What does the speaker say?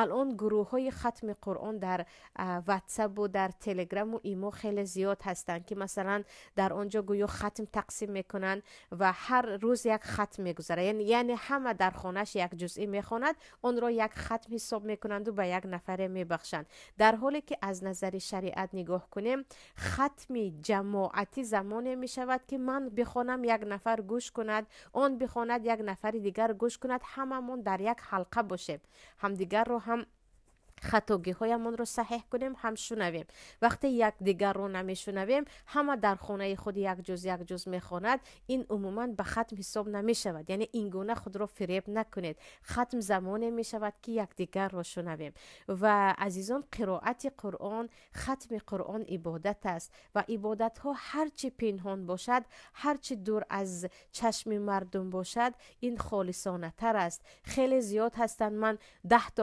Алон гурӯҳҳои хатми Қуръон дар Ватсапу дар Телеграму Имо хеле зиёд ҳастанд, ки масалан дар он ҷо гӯё хатм тақсим мекунанд ва ҳар рӯз як хатм мегузарад, яъне ҳама дар хонааш як ҷузъӣ мехонад, онро як хатм ҳисоб мекунанду ба як нафаре мебахшанд. Дар ҳоле ки аз назари шариат нигоҳ кунем, хатми ҷамоатӣ замоне мешавад, ки ман бихонам, як нафар гӯш кунад, он бихонад, як нафари дигар гӯш кунад, ҳамамон дар як ҳалқа бошем, ҳамдигарро ҳам хатогиҳоямонро саҳеҳ кунем, ҳам шунавем. Вақте якдигарро намешунавем, ҳама дар хонаи худ як ҷуз, як ҷуз мехонад, ин умуман ба хатм ҳисоб намешавад. Яъне ин гуна худро фиреб накунед. Хатм замоне мешавад, ки якдигарро шунавем. Ва азизон, қироати Қуръон, хатми Қуръон ибодат аст ва ибодатҳо ҳарчи пинҳон бошад, ҳарчи дур аз чашми мардум бошад, ин холисонатар аст. Хеле зиёд ҳастанд, ман 10 то